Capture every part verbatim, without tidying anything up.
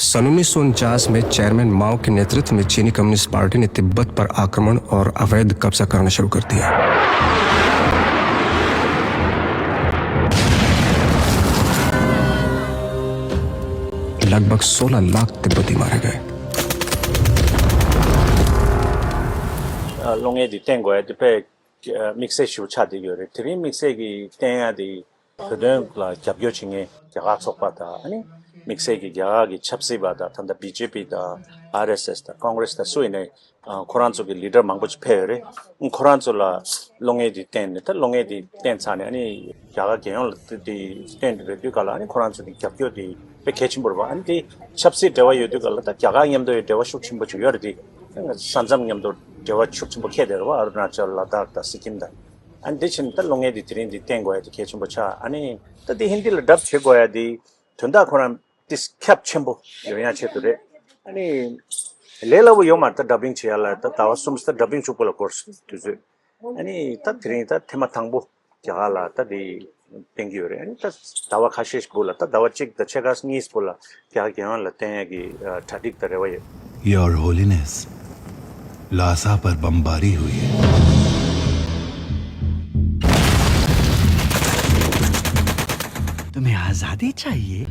सन उन्नीस सौ उनचास में चेयरमैन माओ के नेतृत्व में चीनी कम्युनिस्ट पार्टी ने तिब्बत पर आक्रमण और अवैध कब्जा करना शुरू कर दिया। लगभग सोलह लाख तिब्बती मारे गए। ཨ། གློག་བརྙན་འདི་བསྟན་དགོས་ཡ་དེ་དཔེ་དམིགས་བསལ་ཞིག་ཆགས་བསྡད་ཡོད་རེད། དེ་རིང་དམིགས་བསལ་གྱི་བསྟན་ཡ་དེ་བོད་དོན་ལ་རྒྱབ་སྐྱོར་བྱེད་མཁན་རྒྱ་གར་ཚོགས་པ་དང་། ཨ་ནི་དམིགས་བསལ་གྱི་རྒྱ་གར་གྱི་ཆབ་སྲིད་པ་དང་། ད་ལྟ་བི་ཇེ་པི་དང་ཨར་ཨེས་ཨེས་དང་ཀོང་གྷི་རེས་དང་སུ་ཡིན་ནའི། ཨ། ཁོ་རང་ཚོ་གི་ལི་ཌར་མང་པོ་ཅིག་ཕེབས་ཡོད་རེད། ཁོ་རང་ཚོ་ལ་གློག་བརྙན་འདི་བསྟན་ནས། ད་གློག་བརྙན་འདི་བསྟན་ཚར་ནས། ཨ་ནི་རྒྱ་གར་རྒྱལ་ཡོངས་ལ་འདི་བསྟན་འདི་རེད་དུས་ག་ལ། ཨ་ནི་ཁོ་རང་ཚོ་གི་རྒྱབ་སྐྱོར་འདི་དཔེ་གལ་ཆེན་པོ་རེད་པ། ཨ་ནི་དེ་ཆབ་སྲིད་འབྲེལ་བ་ཡོད་དུས་ག་ལ། ད་རྒྱ་གར་མཉམ་དུ་ཡང་འབྲེལ་བ་ཤུགས་ཆེན་པོ་ཅིག་ཡོད་རེད་དེ། ས་མཚམས་མཉམ་དུ་འབྲེལ་བ་ཤུགས་ཆེན་པོ་འཁེལ་བསྡད་རེད་པ། ཨ་རུ་ན་ཅལ། ལ་དྭགས་དང་སི་ཀིམ་དང་། ཨ་ནི་དེ་བྱས་ནས་ད་གློག་བརྙན་འདི་དེ་རིང་འདི་བསྟན་དགོས་ཡ་དེ་གལ་ཆེན་པོ་ཆགས། ཨ་ནི་ད་དེ་ཧིན་དི་ལ་ཌབ་བྱེད་དགོས་ཡ་དེ་དོན་དག་ཁོ་རང་ཏིས་ཁྱབ་ཆེན་པོ་ཡོང་ཡ་ཆེད་དུ་རེད། ཨ་ནི་ལས་སླ་པོ་ཡོད་མ་རེད། ད་ཌབ་བིང་བྱེད་ཡ་ལ་ད་ཟླ་བ་གསུམ་ད་ཌབ་བིང་གཅིག་པོ་ལ་འགོར་སོང་དུས་ཚོད། ཨ་ནི་ད་དེ་རིང་ད་ཐེངས་མ་དང་པོ་རྒྱ་གར་ལ་ད་དེ་བསྟན་གྱི་ཡོད་རེད། ཨ་ནི་ད་ཟླ་བ་ཁ་ཤས་ཤིག་སྦུག་ལ། ད་ཟླ་བ་གཅིག་དང་ཕྱེད་ཀ་གཉིས་སྦུག་ལ་རྒྱ་གར་རྒྱལ་ཡོངས་ལ་བསྟན་ཡ་གི་ཨ་གྲ་སྒྲིག་དང་རེ་བ་ཡོད། Your Holiness, लासा पर बमबारी हुई है। तुम्हें आजादी चाहिए?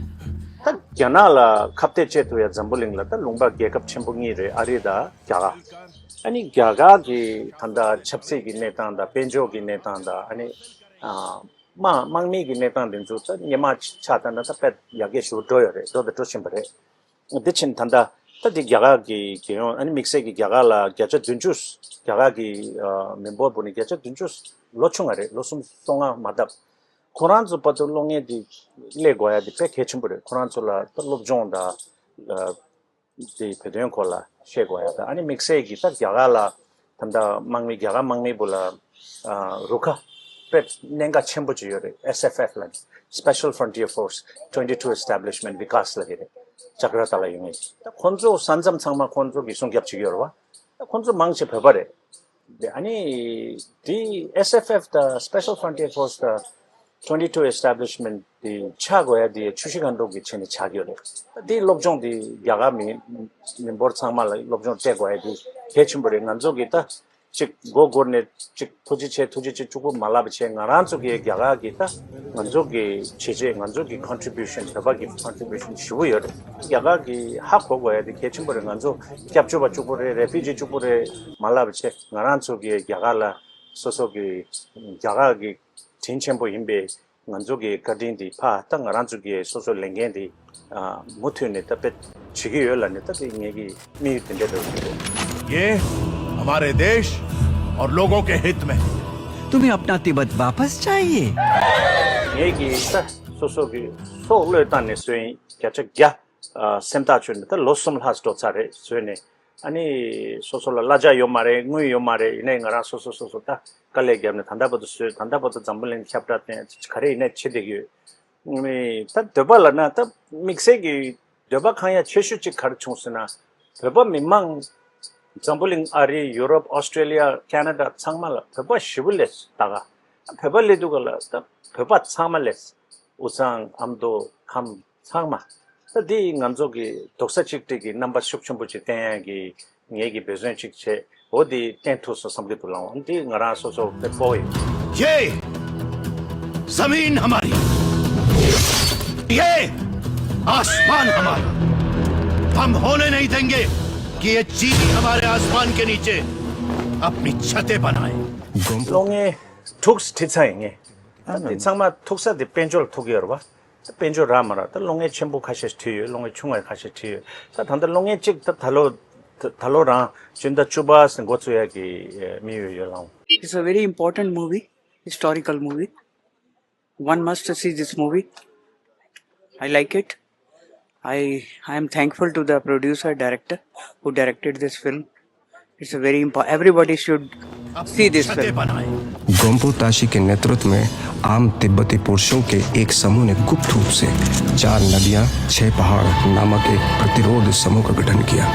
ད་རྒྱ་ནག་ལ་ཁ་གཏད་བཅད་ཐུབ་ཡ་འཛམ་བུ་གླིང་ལ་ད་ལུང་པ་རྒྱལ་ཁབ་ཆེན་པོ་གཉིས་རེད། ཨ་རི་དང་རྒྱ་གར། ཨ་ནི་རྒྱ་གར་གྱི་ད་ལྟ་ཆབ་སྲིད་ཀྱི་གནས་སྟངས་དང་། དཔལ་འབྱོར་གྱི་གནས་སྟངས་དང་། ཨ་ནི་ཨ་དམག་དམག་མི་གི་གནས་སྟངས་དེ་ཚོ་ད་སྔོན་མ་ཆ་བཞག་ན་ད་དཔེ་ཡར་རྒྱས་ཞེ་པོ་འགྲོ་ཡོད་རེད། འགྲོ་དང་འགྲོ་བཞིན་པ་རེད། དེ་བཞིན་ད་ལྟ་ད་དེ་རྒྱ་གར་གྱི་རྒྱལ་ཡོངས། ཨ་ནི་དམིགས་བསལ་གྱི་རྒྱ་གར་ལ་བརྒྱ་ཆ་བདུན་ཅུ། རྒྱ་གར་གྱི་ཨ་མི་འབོར་བུ་ནི་བརྒྱ་ཆ་བདུན་ཅུ་ལོ་ཆུང་བ་རེད། ལོ་སུམ་ཅུ་སོ་ལྔ་མ་བཏབ། ཁོ་རང་ཚོ་བར་དུ་གློག་བརྙན་འདི་སླེབས་དགོས་ཡ་དེ་དཔེ་གལ་ཆེན་པོ་རེད། ཁོ་རང་ཚོ་ལ་ད་སློབ་སྦྱོང་དང་། ཨ་དེ་བོད་དོན་སྐོར་ལ་བཤད་དགོས་ཡ་དང་། ཨ་ནི་དམིགས་བསལ་གྱི་ད་རྒྱ་གར་ལ་ད་ལྟ་དམག་མི། རྒྱ་གར་དམག་མི་བུ་ལ་ཨ་རུ་ཁག་དཔེ་གནད་འགག་ཆེན་པོ་ཅིག་ཡོད་རེད། S F F ལ། Special Frontier Force Twenty Two Establishment Vikas ལ་གི་རེད། ཇ་ཀར་ཏ་ལ་ཡོད་ངེས། ད་ཁོང་ཚོ་ས་མཚམས་ཚང་མ་ཁོང་ཚོ་གི་སྲུང་སྐྱོབ་བྱེད་ཀྱི་ཡོད་རེད་པ། ད་ཁོང་ཚོ་མང་ཆེ་བོད་པ་རེད། དེ་ཨ་ནི་དེ་S F F དང་Special Frontier Force དང་Twenty Two Establishment དེ་ཆགས་དགོས་ཡ་དེ་ཆུ་བཞི་སྒང་དྲུག་གི་ཆེད་ནས་ཆགས་ཀྱི་ཡོད་རེད། དེ་སློབ་སྦྱོང་དེ་རྒྱ་གར་མི་མི་འབོར་ཚང་མ་ལ་སློབ་སྦྱོང་སྤྲད་དགོས་ཡ་དེ་གལ་ཆེན་པོ་རེད། ང་ཚོ་གི་ད་ཅིག་མགོ་སྒུར་ནས་ཅིག་ཐུགས་རྗེ་ཆེ་ཐུགས་རྗེ་ཆེ་གཅིག་པུ་མ་ལབ་བྱས། ང་རང་ཚོ་གི་རྒྱ་གར་གི་ད་ང་ཚོ་གི་བྱས་རྗེས། ང་ཚོ་གི་contribution། བོད་པ་གི་contribution ཞེ་པོ་ཡོད་རེད། རྒྱ་གར་གི་ཧ་གོ་དགོས་ཡ་དེ་གལ་ཆེན་པོ་རེད། ང་ཚོ་སྐྱབས་བཅོལ་བ་གཅིག་པུ་རེད། རེ་ཕུ་ཇི་གཅིག་པུ་རེད་མ་ལབ་བྱས། ང་རང་ཚོ་གི་རྒྱ་གར་ལ་སོ་སོ་གི་རྒྱ་གར་གི་དྲིན་ཆེན་པོ་ཡིན་པའི་ང་ཚོ་གི་བཀའ་དྲིན་འདི་ཕར་ད་ང་རང་ཚོ་གི་སོ་སོ་ལས་འགན་འདི་ཨ་མུ་མཐུད་ནས་ད་དཔེ་བྱེད་ཀྱི་ཡོད་ལབ་ནས། ད་དེ་ངེད་ཀྱི་དམིགས་ཡུལ་དེ་འདྲ་འདྲ་བོ་ཞིག་རེད། ये हमारे देश और लोगों के हित में। तुम्हें अपना तिब्बत वापस चाहिए? ངེད་ཀྱི་ད་སོ་སོ་གི་སྲོག་བློས་བཏང་ནས་བཟོས་ཡིན། བརྒྱ་ཆ་བརྒྱ་ཨ་སེམས་ཐག་ཆོད་ནས། ད་ལོ་གསུམ་ལྷག་འགྲོ་ཚར་རེད་བཟོས་ནས། ཨ་ནི་སོ་སོ་ལ་གླ་ཆ་ཡོད་མ་རེད། དངུལ་ཡོད་མ་རེད། ཡིན་ནའི་ང་རང་སོ་སོ་སོ་སོ་ད་དཀའ་ལས་བརྒྱབ་ནས་ད་ལྟ་བར་དུ་བཟོས། ད་ལྟ་བར་དུ་འཛམ་བུ་གླིང་ཁྱབ་བསྒྲགས་བཏང་། ག་རེ་ཡིན་ནའི་བྱེད་བསྡད་ཀྱི་ཡོད། ཨ་ནི་ད་འདོད་པ་ལབ་ན་ད་དམིགས་བསལ་གྱི་འདོད་པ་འཁང་ཡ་ཆེ་ཤོས་གཅིག་ག་རེ་བྱུང་ཟེར་ན། བོད་པ་མི་མང་འཛམ་བུ་གླིང་ཨ་རི། ཡུ་རོབ། ཨོ་སི་ཀྲེ་ལི་ཡ། ཁེ་ན་ཌ་ཚང་མ་ལ་བོད་པ་ཞེ་པོ་སླེབས་སོང་ད་ག། བོད་པ་སླེབས་དུས་ག་ལ་ད་བོད་པ་ཚང་མ་སླེབས་སོང་། དབུས་གཙང་། ཨ་མདོ། ཁམས། ཚང་མ། ད་འདི་ང་ཚོ་གི་རྡོག་རྩ་གཅིག་སྒྲིལ་གྱི་རྣམ་པ་ཤུགས་ཆེན་པོ་ཅིག་བསྟན་ཡ་གི་ངེད་ཀྱི་འབད་བརྩོན་ཅིག་བྱས། འོ་འདི་བསྟན་ཐུབ་སོང་བསམ་གྱི་འདུག་ལགས། འོ་འདི་ང་རང་སོ་སོ་དཔེ་སྤོབས་ཡོད། ये जमीन हमारी, ये आसमान हमारा। हम होने नहीं देंगे कि ये चीनी हमारे आसमान के नीचे अपनी छतें बनाए। གློག་བརྙན་དྲུག་བྲིས་ཚར་ཡིན་ངས། ད་འདི་ཚང་མ་ཐུག་ས་དེ་དཔལ་འབྱོར་ལ་ཐུག་གི་ཡོད་རེད་པ། དཔལ་འབྱོར་རག་མ་རག། ད་གློག་བརྙན་ཆེན་པོ་ཁ་ཤས་བྲིས་ཡོད། གློག་བརྙན་ཆུང་བ་ཁ་ཤས་བྲིས་ཡོད། ད་ད་ལྟ་གློག་བརྙན་གཅིག་ད་ད་ལོ་ད་ད་ལོ་རང་སྤྱི་ཟླ་བཅུ་པ་ཟིན་འགོ་ཚུགས་ཡ་གི་དམིགས་ཡུལ་ཡོད་ལགས། It's a very important movie, historical movie. One must see this movie. I like it. I, I am thankful to the producer, director who directed this film. It's a very important. Everybody should see this film. गोम्पो ताशी के नेतृत्व में आम तिब्बती पुरुषों के एक समूह ने गुप्त रूप से चार नदियां, छह पहाड़ नामक एक प्रतिरोध समूह का गठन किया।